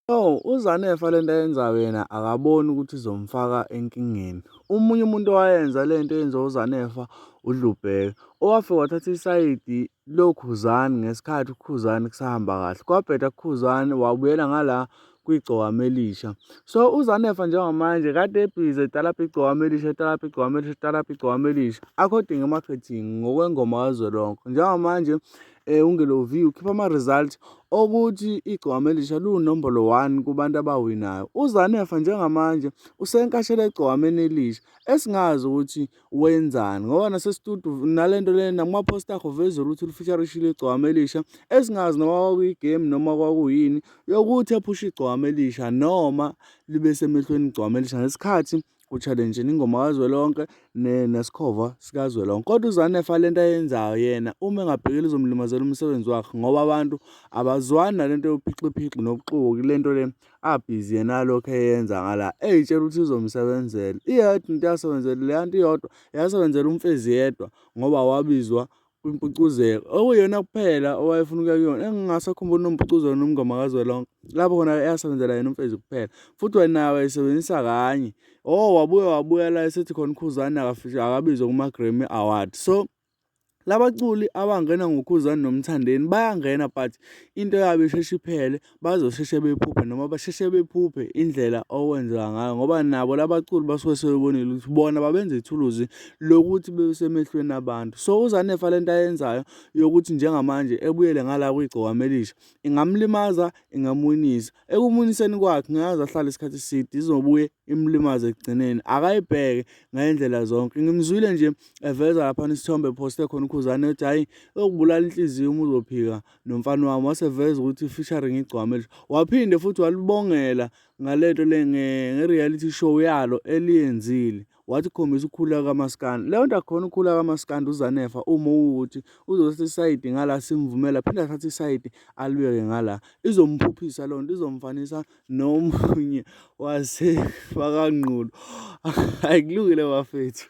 No, uZanefa lento ayenzayo yena akaboni ukuthi izomfaka enkingeni. Omunye umuntu owayenza lento eyenziwa uZanefa uDlubheke, owafika wathatha isayidi loKhuzani ngesikhathi uKhuzani kusahamba kahle. Kwabheda kuKhuzani wabuyela ngala kwiGcokama Elisha. So uZanefa njengamanje kade ebhizi etalabha iGcokama Elisha, etalabha iGcokama Elisha, etalabha iGcokama Elisha. According e-marketing ngokwengoma kazwelonke. Njengamanje uNgelovi ukhipha ama-result okuthi igcokama elisha luwunombolo 1 kubantu abawinayo. UZanefa njengamanje usenkashela egcokameni elisha esingazi ukuthi wenzani ngoba nasestudio nalento le nakuma-post akhe uvezile ukuthi ulifeaturishile igcokama elisha esingazi noma kwakuyigame noma kwakuyini yokuthi ephushe igcokama elisha noma libe semehlweni igcokama elisha ngesikhathi ku-challenge ingoma kazwelonke nesikhova sikazwelonke. Kodwa uZanefa lento ayenzayo yena uma engabhekile izomlimazela umsebenzi wakhe ngoba abantu abazwani nalento yophixiphixi nobuxuku lento le abhizi yena alokhu eyenza ngala eyitshela ukuthi izomsebenzela. Iyedwa into yasebenzela leya nto iyodwa yasebenzela uMfezi yedwa ngoba wabizwa kwimpucuzeko okuyiyona kuphela owayefuna ukuya kuyona engingasakhumbuli nompucuzeko nomngoma kazwelonke lapho khona eyasebenzela yena uMfezi kuphela futhi wena wayesebenzisa kanye oh wabuye wabuya la esethi khona uKhuzani akafisha akabizwe kuma-Grammy Award. So labaculi abangena ngoKhuzani noMthandeni bayangena but into yabo isheshe iphele bazosheshe bephuphe noma basheshe bephuphe indlela okwenzeka ngayo ngoba nabo labaculi basuke sebebonile ukuthi bona babenza ithuluzi lokuthi besemehlweni abantu. So uZanefa lento ayenzayo yokuthi njengamanje ebuyele ngala kwigcokama elisha ingamlimaza ingamwinisa. Ekumwiniseni kwakhe ngeke aze ahlale isikhathi eside izobuye imlimaze ekugcineni. Akayibheke ngayindlela zonke. Ngimzwile nje eveza laphana isithombe ephoste khona uKhuzani ethi hhayi okubulala inhliziyo uma uzophika nomfana wami waseveza ukuthi featuring igcwama elisha waphinde futhi walibongela ngalento le nge-reality show yalo eliyenzile wathi khombisa ukukhula kamaskandi leyo nto akukhona ukukhula kamaskandi uzanefa uma ukuthi uzothatha isayidi ngala simvumela phinde athathe isayidi alibeke ngala izomphuphisa loo nto izomfanisa nomunye wasefakangqulo ayikulungile bafethu.